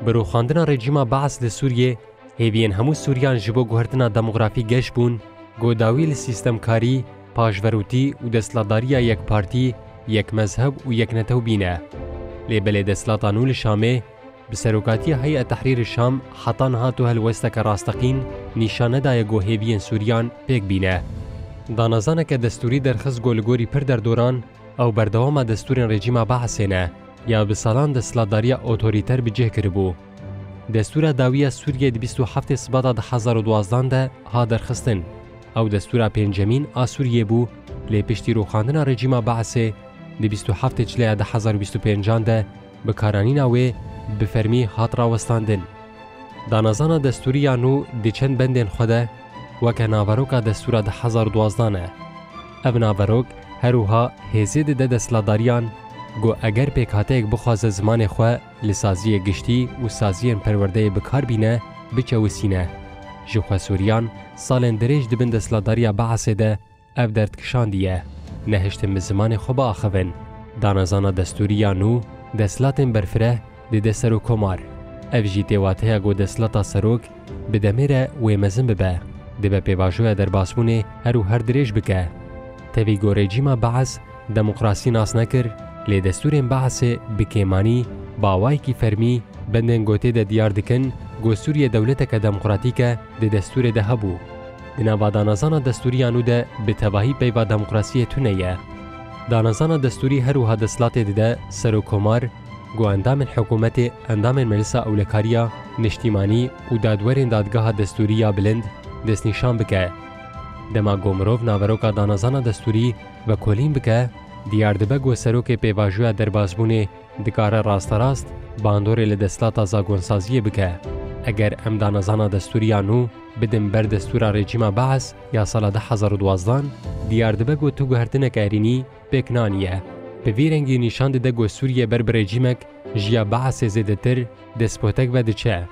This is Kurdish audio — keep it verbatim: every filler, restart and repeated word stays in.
Bi rûxandina rejîma Baas li Sûriyê, hêviyên hemû Sûriyan ji bo guhertina demografî geş bûn, ku dawî li sîstemkarî, paşverûtî û desthilatdariya yekpartî, yekmezheb û yeknetew bîne. Lê belê desthilata nû li Şamê, bi serokatiya Heyet Tehrîr Şam heta niha tu helwesteke rasteqîn nîşan nedaye ku hêviyên Sûriyan pêk bîne. Danezaneke destûrî derxist ku li gorî pir derdoran, ew berdewama destûrên rejîma Baasê ne, ya bi salan desthilatdariya otorîter bi cih kiribû. Destûra dawî ya Sûriyê di bîst û heftê Sibata du hezar û duwazdan de hat derxistin. Ew destûra pêncemîn a Sûriyê bû, lê piştî rûxandina rejîma Baasê di bîst û heftê Çileya du hezar û bîst û pêncan de bikaranîna wê bi fermî hat rawestandin. Danezana destûrî ya nû di çend bendên xwe de weke naveroka destûra du hezar û duwazdan e. Ev naverok her wiha hêzê dide desthilatdariyan ku eger pêkhateyek bixwaze zimanê xwe li saziyê giştî û saziyên perwerdeyê bi kar bîne, biçewisîne. Jixwe Sûriyan salên dirêj di bin desthilatdariya Baasê de ev derd kişandiye, nehiştin bi zimanê xwe biaxivin. Danezana destûrî ya nû, desthilatên berfireh dide serokkomar. Ev jî tê wateya ku desthilata serok bi demê re wê mezin bibe, dibe pêvajoya derbasbûnê her û her dirêj bike. Tevî ku rejîma Baas demokrasî nas nekir, lê destûrên Baasê bi kêmanî, bi awayekî fermî, bendên ku tê de diyar dikin ku Sûriye dewleteke demokratîk e, di destûrê de hebû. Di nava danezana destûrî ya nû de bi tevahî peyva demokrasiyê tune ye. Danezana destûrî her wiha desthilatê dide serokkomar ku endamên hikûmetê, endamên Meclisa Ewlekariya Niştîmanî û dadwerên Dadgeha Destûrî ya Bilind destnîşan bike. Dema ku mirov naveroka danezana destûrî vekolîn bike, diyar dibe ku serokê pêvajoya derbasbûnê dikare rasterast bandorê li desthilata zagonsaziyê bike. Eger em danezana destûrî ya nû bidin ber destûra rejîma Baas ya sala du hezar û duwazdan, diyar dibe ku tu guhertineke erênî pêk naniye. Bi vî rengî nîşan dide ku Sûriye ber bi rejîmek ji ya Baasê zêdetir despotek ve diçe.